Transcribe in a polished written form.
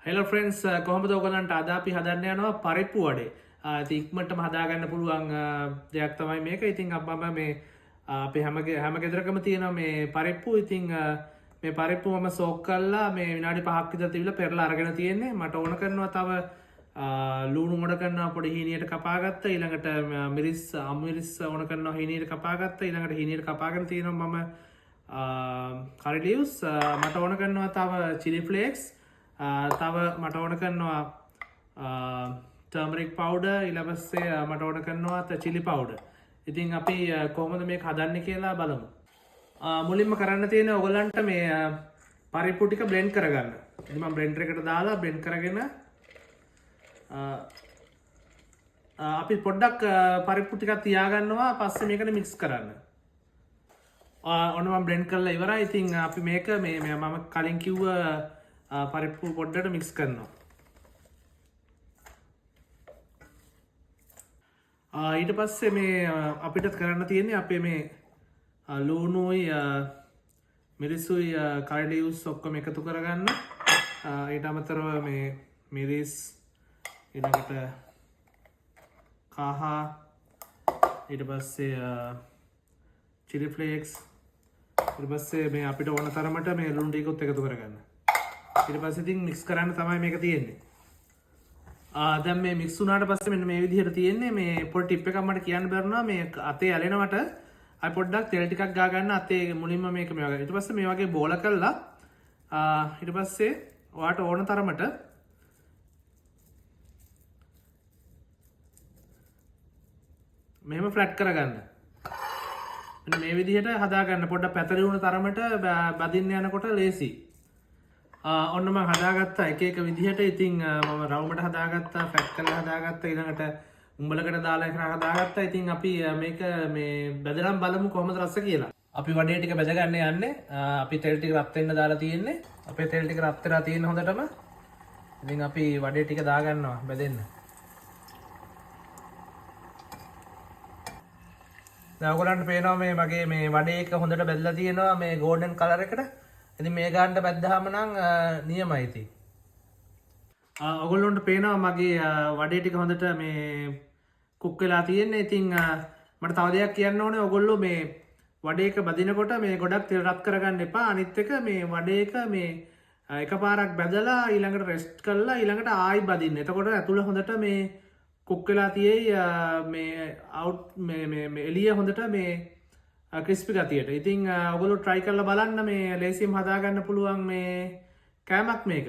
Hello friends, කොහොමද ඔයගලන්ට? අද අපි හදන්න යනවා පරිප්පු වඩේ. ඉතින් ඉක්මනටම හදාගන්න පුළුවන් දෙයක් තමයි මේක. ඉතින් මම මේ අපි හැම හැම ගෙදරකම තියෙනවා මේ පරිප්පු. ඉතින් මේ පරිප්පු මම සෝක් කරලා මේ විනාඩි 5ක් විතර තිබිලා පෙරලා අරගෙන තියෙන්නේ. මට ඕන කරනවා තව ලූණු ඕන කරනවා පොඩි හීනියට කපාගත්ත. ඊළඟට මිරිස්, අමු මිරිස් ඕන කරනවා හීනියට කපාගත්ත. ඊළඟට හීනියට කපාගෙන තියෙනවා මම කරි ලීව්ස්. මට ඕන කරනවා තව චිලි ෆ්ලේක්ස්. තව මට ඕන කරනවා ටර්මරික් පවුඩර්. ඊට පස්සේ මට ඕන කරනවා චිලි පවුඩර්. ඉතින් අපි කොහොමද මේක හදන්නේ කියලා බලමු. මුලින්ම කරන්න තියෙන ඔයගොල්ලන්ට මේ පරිප්පු ටික බ්ලෙන්ඩ් කරගන්න. ඉතින් මම බ්ලෙන්ඩර් එකට දාලා බ්ලෙන්ඩ් කරගෙන අපි පොඩ්ඩක් පරිප්පු ටිකක් තියාගන්නවා පස්සේ මේකට මික්ස් කරන්න. ඔන්න මම බ්ලෙන්ඩ් කරලා ඉවරයි. ඉතින් අපි මේක මේ මම කලින් කිව්ව පරිප්පු පොඩ්ඩට මික්ස් කරනවා. ඊට පස්සේ මේ අපිට කරන්න තියෙන්නේ අපේ මේ ලූණුයි මිරිසුයි කරි ලීව්ස් ඔක්කොම එකතු කරගන්න. ඊට අමතරව මේ මිරිස්, ඊළඟට කහ, ඊට පස්සේ චිලි ෆ්ලේක්ස්, ඊට පස්සේ මේ අපිට ඕන තරමට මේ ලුණු ටිකත් එකතු කරගන්න. ඊට පස්සේ ඉතින් මික්ස් කරන්න තමයි මේක තියෙන්නේ. දැන් මේ මික්ස් වුණාට පස්සේ මෙන්න මේ විදිහට තියෙන්නේ. මේ පොඩි ටිප් එකක් මට කියන්න බැරුණා. මේ අතේ ඇලෙනවට අපි පොඩ්ඩක් තෙල් ටිකක් ගා ගන්න අතේ මුලින්ම මේක මේ වගේ. ඊට පස්සේ මේ වගේ බෝල කරලා ඊට පස්සේ ඔයාට ඕන තරමට මෙහෙම ෆ්ලැට් කරගන්න. මෙන්න මේ විදිහට හදාගන්න. පොඩ්ඩක් පැතලි වුණ තරමට බදින්න යනකොට ලේසි. ඔන්න මං හදාගත්තා එක එක විදිහට. ඉතින් මම රවුමට හදාගත්තා, ෆ්ලැට් කරලා හදාගත්තා, ඊළඟට උඹලකට දාලා එක හදාගත්තා. ඉතින් අපි මේක මේ බැදලම් බලමු කොහොමද රස කියලා. අපි වඩේ ටික බැද ගන්න යන්නේ. අපි තෙල් ටික රත් වෙන්න දාලා තියෙන්නේ. අපේ තෙල් ටික රත් වෙලා තියෙන හොඳටම. ඉතින් අපි වඩේ ටික දාගන්නවා බැදෙන්න. දැන් ඔයගොල්ලන්ට පේනවා මේ මගේ මේ වඩේ එක හොඳට බැදලා තියෙනවා මේ ගෝල්ඩන් කලර් එකට. ඉතින් මේ ගානට බැද්දාම නම් නියමයි ඉතින්. ඔයගොල්ලන්ට පේනවා මගේ වඩේ ටික හොඳට මේ කුක් වෙලා තියෙන්නේ. ඉතින් මට තව දෙයක් කියන්න ඕනේ. ඔයගොල්ලෝ මේ වඩේ එක බදිනකොට මේ ගොඩක් තෙල් රත් කරගන්න එපා. අනිත් එක මේ වඩේ එක මේ එකපාරක් බැදලා ඊළඟට රෙස්ට් කරලා ඊළඟට ආයි බදින්න. එතකොට ඇතුළ හොඳට මේ කුක් වෙලා තියෙයි, මේ අවුට් මේ මේ මේ එළිය හොඳට මේ ක්‍රිස්පි ගතියට. ඉතින් ඔයගොල්ලෝ try කරලා බලන්න මේ ලේසියෙන් හදාගන්න පුළුවන් මේ කෑමක් මේක.